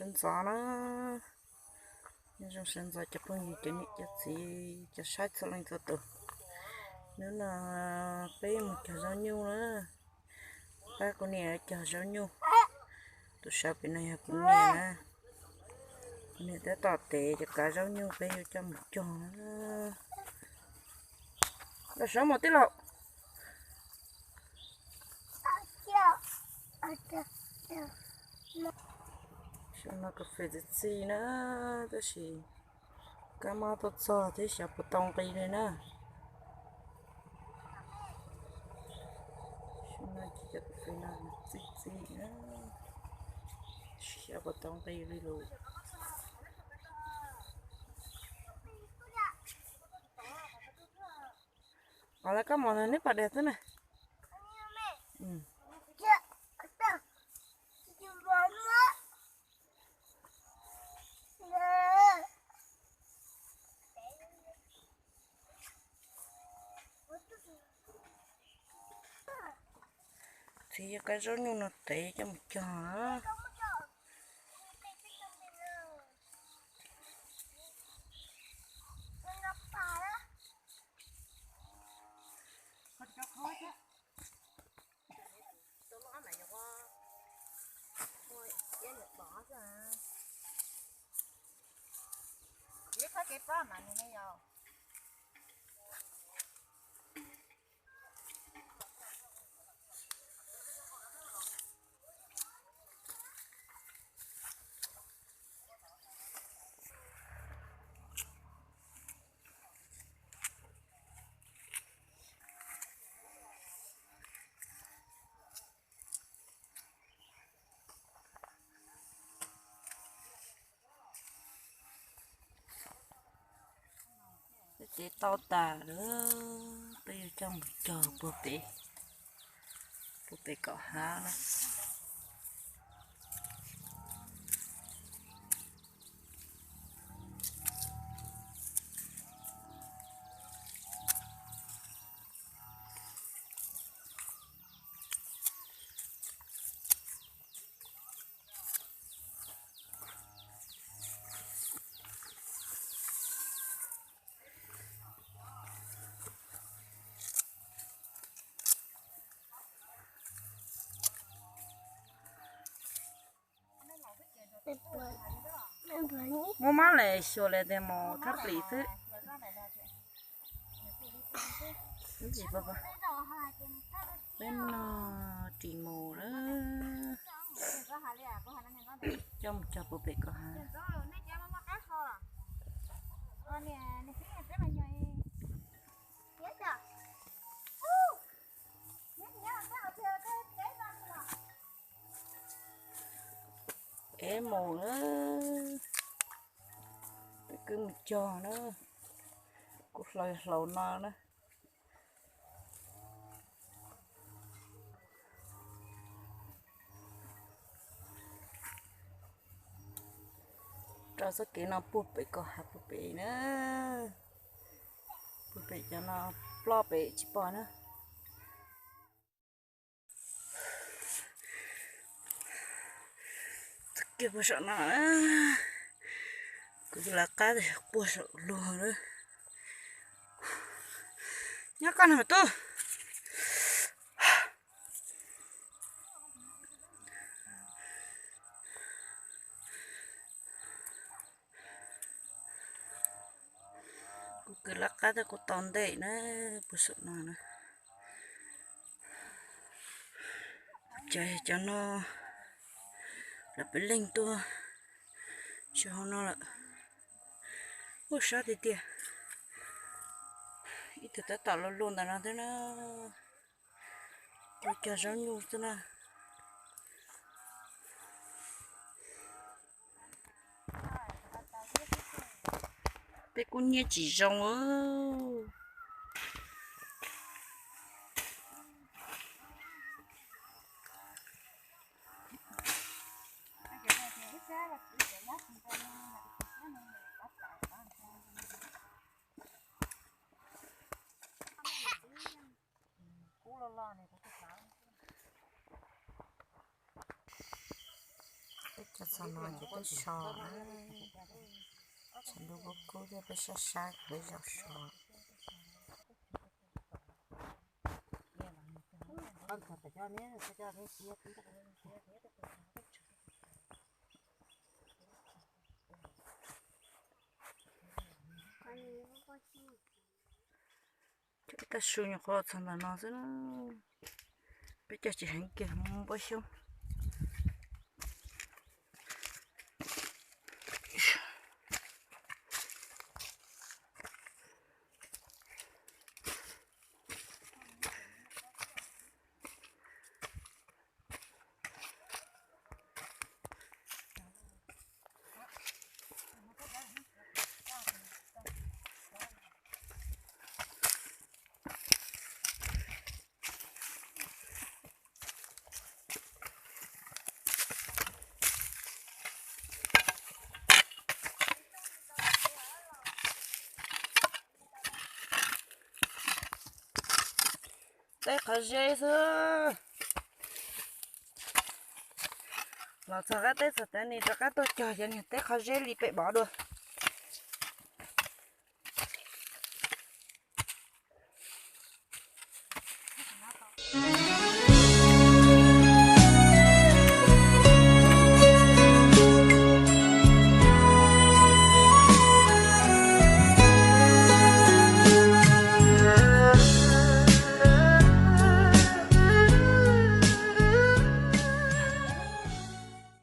Sawv ntxov na, nyob zoo sawv ntxov cov phooj ywg, cov niam cov txiv, cov saib txhua leej txhua tus. Hnub no peb mus cog zaub nyuj na, pab kuv niam cog zaub nyuj. Tus sawv pem no yog kuv niam na, kuv niam tab tom tev cov kav zaub nyuj peb yuav coj mus cog na. Los sawv mus tij laug. Xyoo no kas fes txiv txi na, tab sis kab mob tuaj txog thiab xyov puas tau nqi li na. Xyoo no ces cov kas fes no txiv txi na, xyov puas tau nqi li lus. Os, lawv koj mos neb pom dais xwb na. Txiv yuav kav zaub nyuj no tev coj mus cog. Peb tev tau tas lawm, peb yuav coj mus cog puag pem, puag pem kom hav na. Muab mab lawm xyuas lawm tias mus thab plis xwb. Peb no ris mus lawm, coj mus cog puag pem kom hav. Ev mus na, peb kwv mus cog na, kuv hlaws hlaus no na. Rau txoj kev no puag pem kom hav puag pem na, puag pem cov no ploj pem tsis pom na. Txoj kev puag saum no, kuv tus lawv qab puag saum luag na. Nyob koj no mas tub. Kuv kwv lawv qab thiab kuv tau ntej na, puag saum no na. Cov, cov no lawv peb leeg tuaj tsis hauv no lawm. Ua sab tiag tiag. Ib tug tab tom luaj luaj ntawm no thiab na. Tuaj cog zaub nyuj xwb na. Peb kuj nyiaj tsis zoo. Peb Txog no ces peb so na, tshav ntuj kub kub thiab peb sab sab peb zaum so. Ib tag su nyuam qhuav txog ntawm no xwb na. Peb cog tsis heev kiag mus npaj xyoob. Teb qhov zeb xwb. Los txog qab teb txog tav nis rov qab tuaj cog cov niag teb qhov zeb li peb pom dua.